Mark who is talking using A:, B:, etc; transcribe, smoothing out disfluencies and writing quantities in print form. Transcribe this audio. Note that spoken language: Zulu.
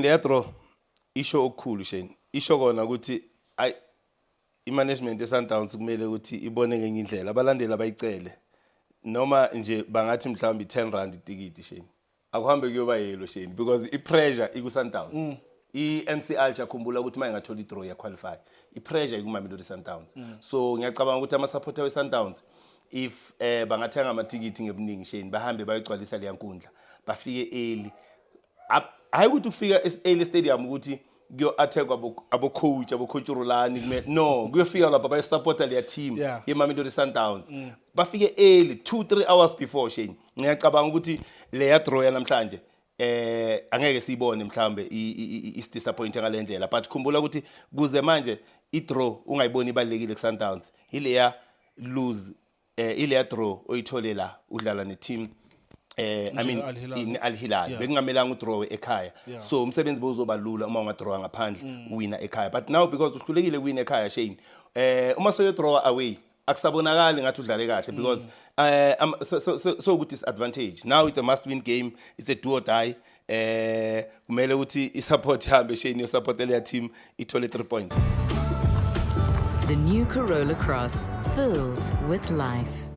A: Leya draw isho okukhulu, Shane. Isho kona ukuthi ay, i-management ye-Sundowns kumele ukuthi ibone ngenye indlela, abalandeli abayicele noma nje bangathi mhlawumbe i-R10 itikiti, Shane, akuhambe kuyoba yelo, Shane, because i-pressure iku-Sundowns. I-MC Alger, khumbula ukuthi uma ingathola i-draw iya-qualify. I-pressure ikuMamelodi Sundowns, so ngiyacabanga ukuthi ama-supporter we-Sundowns, if bangathenga amathikithi ngebuningi, Shane, bahambe bayogcwalisa leya nkundla, bafike early. Hayi ukuthi ufika early stadium ukuthi kuyo-attack abo-coach Rulani kumele, no, kuyofika lapha bayosupporta leya team ye-Mamelodi Sundowns. Bafike early, 2 3 hours before, Shane. Ngiyacabanga ukuthi leya draw yanamhlanje angeke siyibone mhlambe is-disappoint ngale ndlela, but khumbula ukuthi kuze manje i-draw ungayiboni ibalekile ku-Sundowns, ileya lose ileya draw oyithole la udlala ne-team I mean
B: Al Hilal.
A: Al Hilal. Bekungamelanga udraw ekhaya. So umsebenzi bowuzoba lula uma ungadraw ngaphandle, uwina ekhaya, but now because uhlulekile kuwina ekhaya, Shane, uma soyo draw away akusabonakali ngathi udlale kahle because so ku disadvantage. Now it's a must win game, it's a do or die. Kumele ukuthi i-support ihambe, Shane, yo support leya team ithole 3 points.
C: The new Corolla Cross, filled with life.